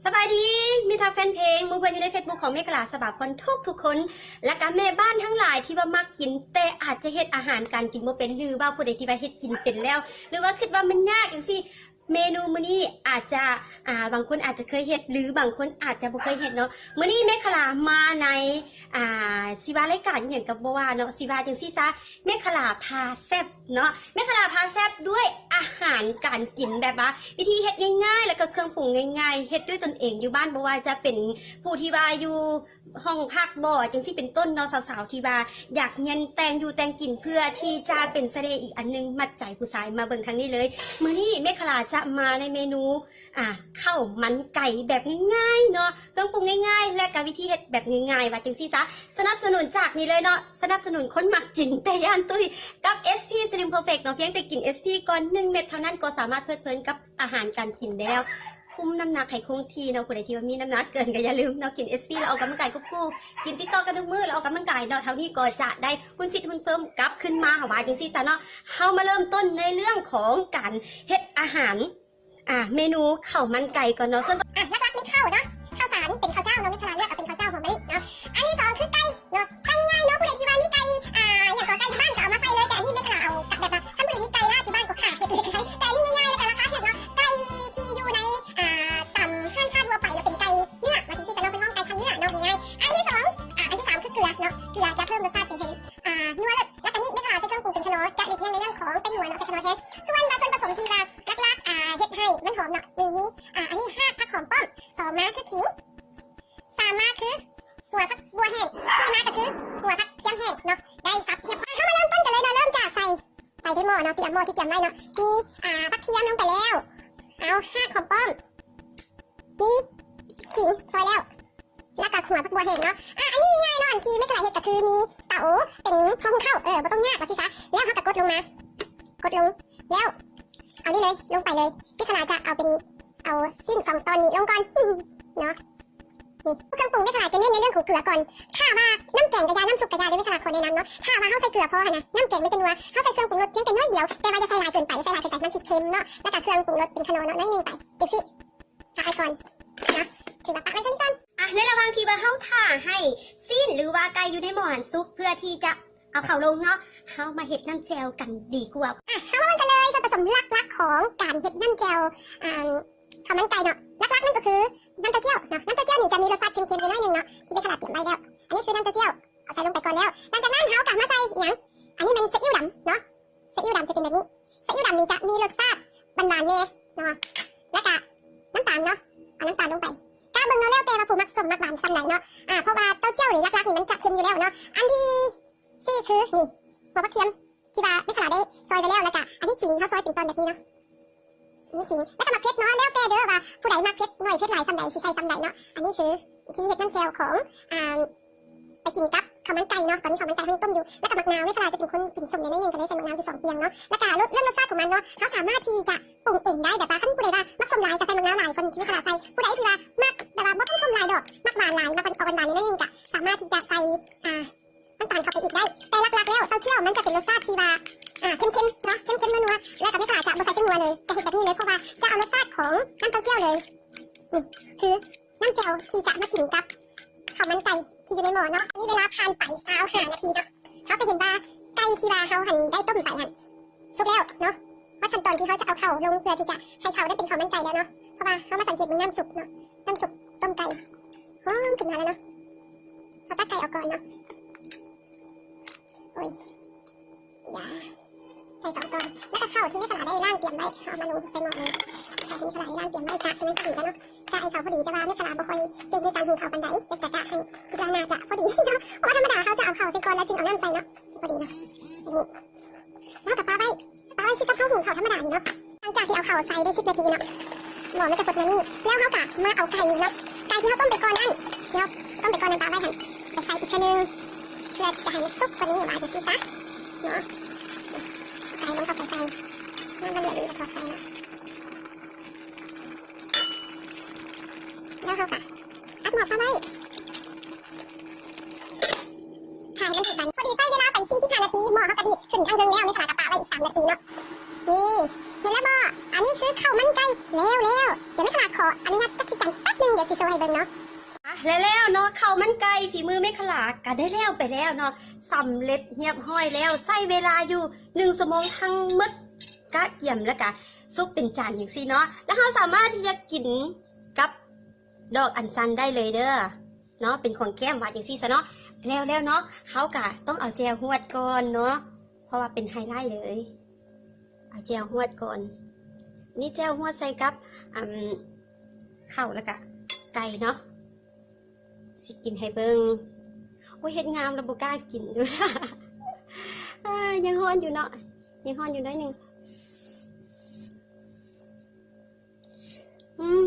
ສະບາຍດີ ມິດຕະແຟນເພງ ໝູ່ເພື່ອນຢູ່ໃນເຟສບຸກຂອງເມຄະລາສະບາພອນທຸກໆຄົນ ແລະກະແມ່ບ້ານທັງຫຼາຍທີ່ວ່າມັກກິນ ແຕ່ອາດຈະເຮັດອາຫານການກິນບໍ່ເປັນ ຫຼືວ່າຜູ້ໃດທີ່ວ່າເຮັດກິນເປັນແລ້ວ ຫຼືວ່າຄິດວ່າມັນຍາກຈັ່ງຊີ້. ເມນູມື້ນີ້ອາດຈະ ອ່າ ບາງຄົນອາດຈະເຄີຍເຮັດ ຫຼືບາງຄົນອາດຈະບໍ່ເຄີຍເຮັດເນາະ. ມື້ນີ້ເມຄະລາມາໃນ ອ່າ ຊິວ່າລາຍການອີ່ຫຍັງກໍບໍ່ວ່າເນາະ ຊິວ່າຈັ່ງຊີ້ຊະ ເມຄະລາພາແຊບເນາະ. ເມຄະລາພາແຊບດ້ວຍອາຫານການກິນ ແບບວ່າວິທີເຮັດງ່າຍໆ ແລ້ວກໍເຄື່ອງປຸງງ່າຍໆ ເຮັດດ້ວຍຕົນເອງຢູ່ບ້ານ ບໍ່ວ່າຈະເປັນຜູ້ທີ່ວ່າຢູ່ຫ້ອງພັກບໍ ຈັ່ງຊີ້ເປັນຕົ້ນເນາະ. ສາວໆທີ່ວ່າຢາກຮຽນແຕ່ງຢູ່ແຕ່ງກິນ ເພື່ອທີ່ຈະເປັນສະເໜ່ອີກອັນໜຶ່ງ ມັດໃຈຜູ້ຊາຍ ມາເບິ່ງທາງນີ້ເລີຍ. ມື້ນີ້ເມຄະລາຈະມາໃນເມນູ ອ່າ ເຂົ້າມັນໄກ່ແບບງ່າຍໆເນາະ ເຄື່ອງປຸງງ່າຍໆ ແລະກະວິທີເຮັດແບບງ່າຍໆ ວ່າຈັ່ງຊີ້ຊະ. ສະໜັບສະໜູນຈາກນີ້ເລີຍເນາະ ສະໜັບສະໜູນຄົນມັກກິນແຕ່ຢ້ານຕຸ້ຍ ກັບ ເອສ ພີ Slim Perfect ເນາະ. ພຽງແຕ່ກິນ ເອສ ພີ ກ່ອນໜຶ່ງເມັດເທົ່ານັ້ນ ກໍສາມາດເພີດເພີນກັບອາຫານການກິນໄດ້ແລ້ວ ຄຸມນ້ຳໜັກໃຫ້ຄົງທີ່ເນາະ. ຜູ້ໃດທີ່ວ່າມີນ້ຳໜັກເກີນກໍຢ່າລືມເນາະ ກິນ ເອສ ພີ ແລ້ວອອກກຳລັງກາຍຄວບຄູ່ ກິນຕິດຕໍ່ກັນທຸກມື້ ແລ້ວອອກກຳລັງກາຍເນາະ ເທົ່ານີ້ກໍຈະໄດ້ຫຸ່ນຟິດຫຸ່ນເຟີມກັບຄືນມາ ເຮົາວ່າຈັ່ງຊີ້ຊະເນາະ. ເຮົາມາເລີ່ມຕົ້ນໃນເລື່ອງຂອງການເຮັດອາຫານ ອ່າ ເມນູເຂົ້າມັນໄກ່ກ່ອນເນາະ. ສ່ວນ ອ່າ ຫຼັກໆແມ່ນເຂົ້າເນາະ ເຂົ້າສານເປັນເຂົ້າເຈົ້າເນາະ ເມຄະລາເລືອກເອົາເປັນເຂົ້າເຈົ້າຫອມມະລິເນາະ. ອັນທີສອງຄືໄກ່ເນາະ ໄກ່ງ່າຍໆເນາະ ຜູ້ໃດທີ່ວ່າມີໄກ່ ອ່າ ຫຍັງກໍໄກ່ຢູ່ບ້ານກໍເອົາມາໃສ່ເລີຍ ແຕ່ອັນນີ້ເມຄະລາເອົາແບບວ່າ ຄັນຜູ້ໃດມີໄກ່ລາດຢູ່ບ້ານກໍຂ້າເຮັດເລີຍ ແຕ່ອັນນີ້ງ່າຍໆ ແລ້ວກໍລາຄາຖືກເນາະ ໄກ່ທີ່ຢູ່ໃນ ອ່າ ຕາມຮ້ານຄ້າທົ່ວໄປ ແລ້ວເປັນໄກ່ເນື້ອ ວ່າຈັ່ງຊີ້ຊະເນາະ ເພິ່ນຮ້ອງໄກ່ພັນເນື້ອເນາະ ງ່າຍໆ. ອັນທີສອງ ອ່າ ອັນທີສາມຄືເກືອເນາະ ເກືອຈະເພີ່ມລົດຊາດໃຫ້ເຫັນ ອ່າ ນົວເລີດ ແລ້ວກໍນີ້ເມຄະລາໃສ່ເຄື່ອງປຸງເປັນຂະໜໍ ຈະຫຼີກລ່ຽງໃນເລື່ອງຂອງແປ້ງນົວເນາະ ໃສ່ຂະໜໍແທນ. ສ່ວນວ່າສ່ວນປະສົມທີ່ວ່າຫຼັກໆ ອ່າ ເຮັດໃຫ້ມັນຫອມເນາະ ໜຶ່ງມີ ອ່າ ອັນນີ້ຮາກຜັກຫອມປ້ອມ ສອງມາຄືຂີງ ສາມມາຄືຫົວຜັກບົວແຫ້ງ ສີ່ມາກໍຄືຫົວກະທຽມແຫ້ງເນາະ ໄດ້ສັບຮຽບຮ້ອຍ. ເຮົາມາເລີ່ມຕົ້ນກັນເລີຍເນາະ ເລີ່ມຈາກໃສ່ໄປໃນໝໍ້ເນາະ ທີ່ໝໍ້ທີ່ກຽມໄວ້ເນາະ ມີ ອ່າ ຜັກທຽມລົງໄປແລ້ວ ເອົາຮາກຫອມປ້ອມ ມີຂີງຊອຍແລ້ວ ແລ້ວກໍຫົວຜັກບົວແຫ້ງເນາະ. ອ່າ ອັນນີ້ງ່າຍເນາະ ອັນທີ່ເມຄະລາເຮັດກໍຄືມີເຕົາເປັນໝໍ້ຫຸງເຂົ້າ ເອີ ບໍ່ຕ້ອງຍາກວ່າຊີ້ຊະ. ແລ້ວເຮົາກໍກົດລົງມາ ກົດລົງ ແລ້ວເອົານີ້ເລີຍ ລົງໄປເລີຍ. ເມຄະລາຈະເອົາເປັນ ເອົາຊີ້ນສອງຕອນນີ້ລົງກ່ອນເນາະ. ນີ້ ເຄື່ອງປຸງເມຄະລາຈະເນັ້ນໃນເລື່ອງຂອງເກືອກ່ອນ. ຖ້າວ່ານ້ຳແກງກໍຢ່າ ນ້ຳຊຸບກໍຢ່າເດີ ເມຄະລາຂໍແນະນຳເນາະ. ถ้າວ່າເຮົາໃສ່ເກືອພໍຫັ້ນນະ ນ້ຳແກງມັນຈະນົວ ເຮົາໃສ່ເຄື່ອງປຸງລົດພຽງແຕ່ໜ້ອຍດຽວ ແຕ່ວ່າຢ່າໃສ່ຫຼາຍເກີນໄປ ໃສ່ຫຼາຍເກີນໄປມັນຊິເຄັມເນາະ. ແລ້ວກໍເຄື່ອງປຸງລົດເປັນຂະໜໍເນາະ ໜ້ອຍໜຶ່ງໄປ ຈັ່ງຊີ້. ຖ້າໄປກ່ອນເນາະ ຖືວ່າປະໄວ້ເທົ່ານີ້ກ່ອນ. ອ່ະ ໃນລະຫວ່າງທີ່ວ່າເຮົາຖ້າໃຫ້ຊີ້ນ ຫຼືວ່າໄກ່ຢູ່ໃນໝໍ້ຫັ້ນສຸກ ເພື່ອທີ່ຈະເອົາເຂົ້າລົງເນາະ ເຮົາມາເຮັດນ້ຳແຈ່ວກັນດີກວ່າ. ອ່ະ ເຮົາມາເບິ່ງກັນເລີຍ ສ່ວນປະສົມຫຼັກໆຂອງການເຮັດນ້ຳແຈ່ວ ອ່າ ເຂົ້າມັນໄກ່ເນາະ ຫຼັກໆນັ້ນກໍຄືນ້ຳເຕົ້າຈຽວເນາະ. ນ້ຳເຕົ້າຈຽວນີ້ຈະມີລົດຊາດເຄັມໆຢູ່ໜ້ອຍໜຶ່ງເນາະ ທີ່ເມຄະລາຕຽມໄວ້ແລ້ວ. ອັນນີ້ຄືນ້ຳເຕົ້າຈຽວ ເອົາໃສ່ລົງໄປກ່ອນແລ້ວ. ຫຼັງຈາກນັ້ນເຮົາກໍມາໃສ່ອີ່ຫຍັງ ອັນນີ້ແມ່ນຊີອິ້ວດຳເນາະ ຊີອິ້ວດຳຈະເປັນແບບນີ້. ຊີອິ້ວດຳນີ້ຈະມີລົດຊາດຫວານໆແດ່ເນາະ ແລ້ວກະນ້ຳຕານເນາະ ເອົານ້ຳຕານລົງໄປ ກະເບິ່ງເນາະ ແລ້ວແຕ່ວ່າຜູ້ມັກສົ້ມມັກຫວານສ່ຳໃດເນາະ. ອ່າ ເພາະວ່າເຕົ້າຈຽວນີ້ຫຼັກໆນີ້ມັນຈະເຄັມຢູ່ແລ້ວເນາະ. ອັນທີສີ່ຄືນີ້ ຫົວຜັກທຽມທີ່ວ່າເມຄະລາໄດ້ຊອຍໄປແລ້ວ ແລ້ວກະອັນທີຂີງເຮົາຊອຍເປັນຕອນແບບນີ້ເນາະ ມີຂີງ ແລ້ວກະໝາກເຜັດເນາະ ແລ້ວແຕ່ເດີວ່າຜູ້ໃດມັກເຜັດໜ້ອຍເຜັດຫຼາຍສ່ຳໃດ ຊິໃສ່ສ່ຳໃດເນາະ. ອັນນີ້ຄືວິທີເຮັດນ້ຳແຈ່ວຂອງ ອ່າ ໄປກິນກັບເຂົ້າມັນໄກ່ເນາະ. ຕອນນີ້ເຂົ້າມັນໄກ່ເຮົາຍັງຕົ້ມຢູ່ ແລ້ວກໍໝາກນາວ ເມຄະລາຈະເປັນຄົນກິນສົ້ມແດ່ໜ້ອຍໜຶ່ງ ກໍເລີຍໃສ່ໝາກນາວຢູ່ສອງປ່ຽງເນາະ. ແລ້ວກໍລົດ ເລື່ອງລົດຊາດຂອງມັນເນາະ ເຮົາສາມາດທີ່ຈະປຸງເອງໄດ້ ແບບວ່າຄັນຜູ້ໃດວ່າມັກສົ້ມຫຼາຍກໍໃສ່ໝາກນາວຫຼາຍ ຄົນທີ່ເມຄະລາໃສ່. ຜູ້ໃດທີ່ວ່າມັກແບບວ່າບໍ່ຕ້ອງສົ້ມຫຼາຍດອກ ມັກຫວານຫຼາຍ ມັກອອກຫວານໆໜ້ອຍໜຶ່ງ ກໍສາມາດທີ່ຈະໃສ່ ອ່າ ນ້ຳຕານເຂົ້າໄປອີກໄດ້. ແຕ່ຫຼັກໆແລ້ວເຕົ້າຈຽວມັນຈະເປັນລົດຊາດທີ່ວ່າ ອ່າ ເຄັມໆເນາະ ເຄັມໆນົວໆ ແລ້ວກໍເມຄະລາຈະບໍ່ໃສ່ແປ້ງນົວເລີຍ ຈະເຮັດແບບນີ້ເລີຍ ເພາະວ່າຈະເອົາລົດຊາດຂອງນ້ຳເຕົ້າຈຽວເລີຍ. ນີ້ຄື ນ້ຳແຈ່ວທີ່ຈະມາກິນກັບເຂົ້າມັນໄກ່ທີ່ຢູ່ໃນໝໍ້ເນາະ. ນີ້ເວລາຜ່ານໄປຊາວຫ້ານາທີເນາະ ເຮົາກໍເຫັນວ່າໄກ່ທີ່ວ່າເຮົາຫັ້ນໄດ້ຕົ້ມໄປຫັ້ນສຸກແລ້ວເນາະ. ຮອດຂັ້ນຕອນທີ່ເຮົາຈະເອົາເຂົ້າລົງ ເພື່ອທີ່ຈະໃຫ້ເຂົ້າໄດ້ເປັນເຂົ້າມັນໄກ່ແລ້ວເນາະ ເພາະວ່າເຮົາມາສັງເກດເບິ່ງນ້ຳຊຸບເນາະ ນ້ຳຊຸບຕົ້ມໄກ່ຫອມຂຶ້ນມາແລ້ວເນາະ. ເຮົາຕັກໄກ່ອອກກ່ອນເນາະ ໂອ້ຍ ຢ່າ ໃສ່ສອງຕອນ ແລ້ວກໍເຂົ້າທີ່ເມຄະລາໄດ້ລ້າງຕຽມໄວ້ ເຮົາເອົາມາລົງໃສ່ໝໍ້ເລີຍ. ເຂົ້າທີ່ເມຄະລາໄດ້ລ້າງຕຽມໄວ້ ກະໃຫ້ມັນພໍດີກັນເນາະ ກະໃຫ້ເຂົ້າພໍດີ ແຕ່ວ່າເມຄະລາບໍ່ຄ່ອຍເກັ່ງໃນການຫຸງເຂົ້າປານໃດ ແຕ່ກະ ກະໃຫ້ຄິດວ່າໜ້າຈະພໍດີເນາະ ເພາະວ່າທຳມະດາເຮົາຈະເອົາເຂົ້າໃສ່ກ່ອນ ແລ້ວຈຶ່ງເອົານ້ຳໃສ່ເນາະ ພໍດີເນາະ. ນີ້ ເຮົາກະປະໄວ້ ປະໄວ້ຄືກັບເຮົາຫຸງເຂົ້າທຳມະດານີ້ເນາະ. ຫຼັງຈາກທີ່ເອົາເຂົ້າໃສ່ໄດ້ສິບນາທີເນາະ ໝໍ້ມັນຈະຟົດແນວນີ້ ແລ້ວເຮົາກະມາເອົາໄກ່ເນາະ ໄກ່ທີ່ເຮົາຕົ້ມໄປກ່ອນນັ້ນ ທີ່ເຮົາຕົ້ມໄປກ່ອນນັ້ນປະໄວ້ຫັ້ນ ໄປໃສ່ອີກເທື່ອໜຶ່ງ ເພື່ອທີ່ຈະໃຫ້ມັນສຸກກວ່ານີ້ ວ່າຈັ່ງຊີ້ຊະເນາະ. ໄກ່ລົງເຂົ້າໄປໃສ່ ນ້ຳມັນເດືອດດີກະຖອດໃສ່ເນາະ ແລ້ວເຮົາກະ ອັດໝໍ້ປະໄວ້ ຖ້າໃຫ້ມັນເດືອດບາດນີ້ ພໍດີໃຊ້ເວລາໄປສີ່ສິບຫ້ານາທີ ໝໍ້ເຮົາກະດີດຂຶ້ນທາງເທິງແລ້ວ ເມຄະລາກະປະໄວ້ອີກສາມນາທີເນາະ. ນີ້ ເຫັນແລ້ວບໍ່ ອັນນີ້ຄືເຂົ້າມັນໄກ່ແລ້ວໆ. ດຽວເມຄະລາຂໍອະນຸຍາດຈັກຊິຈັນແປັບໜຶ່ງ ດຽ ໂຊໃຫ້ເບິ່ງເນາະ. ອ່ະ ແລະແລ້ວເນາະ ເຂົ້າມັນໄກ່ຝີມືແມ່ຂະຫຼາກະໄດ້ແລ້ວໄປແລ້ວເນາະ ສຳເລັດຮຽບຮ້ອຍແລ້ວ ໃຊ້ເວລາຢູ່ໜຶ່ງຊົ່ວໂມງທັງໝົດ ກະກຽມ ແລ້ວກະສຸກເປັນຈານຈັ່ງຊີ້ເນາະ ແລ້ວເຮົາສາມາດທີ່ຈະກິນກັບດອກອັນຊັນໄດ້ເລີຍເດີເນາະ ເປັນຂອງແກ້ມວ່າຈັ່ງຊີ້ຊະເນາະ. ແລ້ວແລ້ວເນາະ ເຮົາກະຕ້ອງເອົາແຈ່ວຮວດກ່ອນເນາະ ເພາະວ່າເປັນໄຮໄລເລີຍ ເອົາແຈ່ວຮວດກ່ອນ. ນີ້ແຈ່ວຮວດໃສ່ກັບ ອາ ເຂົ້າ ແລ້ວກະໄກ່ເນາະ ຊິກິນໃຫ້ເບິ່ງ. ໂອ້ຍ ເຮັດງາມແລ້ວບໍ່ກ້າກິນ ເອີ ຍັງຮ້ອນຢູ່ເນາະ ຍັງຮ້ອນຢູ່ໜ້ອຍໜຶ່ງ. ອືມ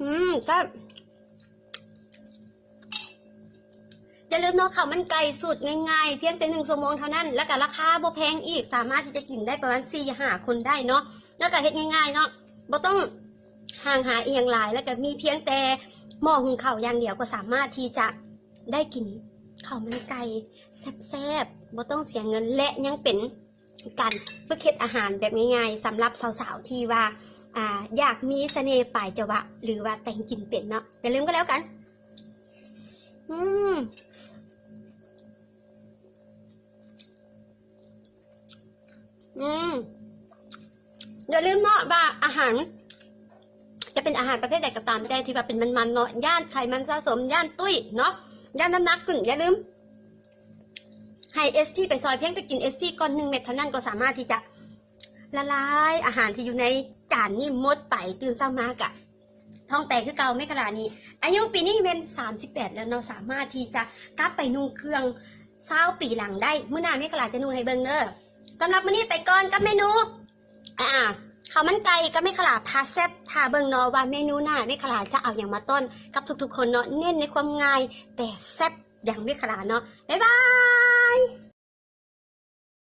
ອືມ ແຊບ. ຢ່າລືມເນາະ ເຂົ້າມັນໄກ່ສູດງ່າຍໆ ພຽງແຕ່ໜຶ່ງຊົ່ວໂມງເທົ່ານັ້ນ ແລ້ວກະລາຄາບໍ່ແພງອີກ ສາມາດທີ່ຈະກິນໄດ້ປະມານສີ່ຫ້າຄົນໄດ້ເນາະ ແລ້ວກະເຮັດງ່າຍໆເນາະ ບໍ່ຕ້ອງຫ່າງຫາອີ່ຫຍັງຫຼາຍ ແລ້ວກະມີພຽງແຕ່ໝໍ້ຫຸງເຂົ້າຢ່າງດຽວ ກໍສາມາດທີ່ຈະໄດ້ກິນເຂົ້າມັນໄກ່ແຊບໆ ບໍ່ຕ້ອງເສຍເງິນ ແລະຍັງເປັນ ການຝຶກເຮັດອາຫານແບບງ່າຍໆ ສຳລັບສາວໆ ທີ່ວ່າ ອາ ຢາກມີສະເໜ່ປາຍຈະຫວະ ຫຼືວ່າແຕ່ງກິນເປັນເນາະ. ຢ່າລືມກໍແລ້ວກັນ. ອືມ ອືມ ຢ່າລືມເນາະວ່າອາຫານ ຈະເປັນອາຫານປະເພດໃດກໍຕາມແຕ່ທີ່ວ່າເປັນມັນໆເນາະ ຢ້ານໄຂມັນສະສົມ ຢ້ານຕຸ້ຍເນາະ ຢ້ານນ້ຳໜັກຂຶ້ນ. ຢ່າລືມໃຫ້ເອສພີໄປຊ່ອຍ ພຽງແຕ່ກິນເອສພີກ່ອນໜຶ່ງເມັດເທົ່ານັ້ນ ກໍສາມາດທີ່ຈະລະລາຍອາຫານທີ່ຢູ່ໃນຈານນີ້ໝົດໄປ. ຕື່ນເຊົ້າມາກະທ້ອງແຕກຄືເກົ່າ. ແມ່ຂະຫຼານີ້ອາຍຸປີນີ້ແມ່ນສາມສິບແປດແລ້ວເນາະ ສາມາດທີ່ຈະກັບໄປນຸ່ງເຄື່ອງຊາວປີຫຼັງໄດ້. ມື້ໜ້າແມ່ຂະຫຼາຈະນຸ່ງໃຫ້ເບິ່ງເດີ. ສຳລັບມື້ນີ້ໄປກ່ອນກັບເມນູ ອາ ເຂົ້າມັນໄກ່ກັບແມ່ຂະຫຼາພາແຊບ. ຖ້າເບິ່ງເນາະວ່າເມນູໜ້າແມ່ຂະຫຼາຈະເອົາຫຍັງມາຕ້ອນກັບທຸກໆຄົນເນາະ ເນັ້ນໃນຄວາມງ່າຍແຕ່ແຊບຢ່າງແມ່ຂະຫຼາເນາະ. ບາຍບາຍ.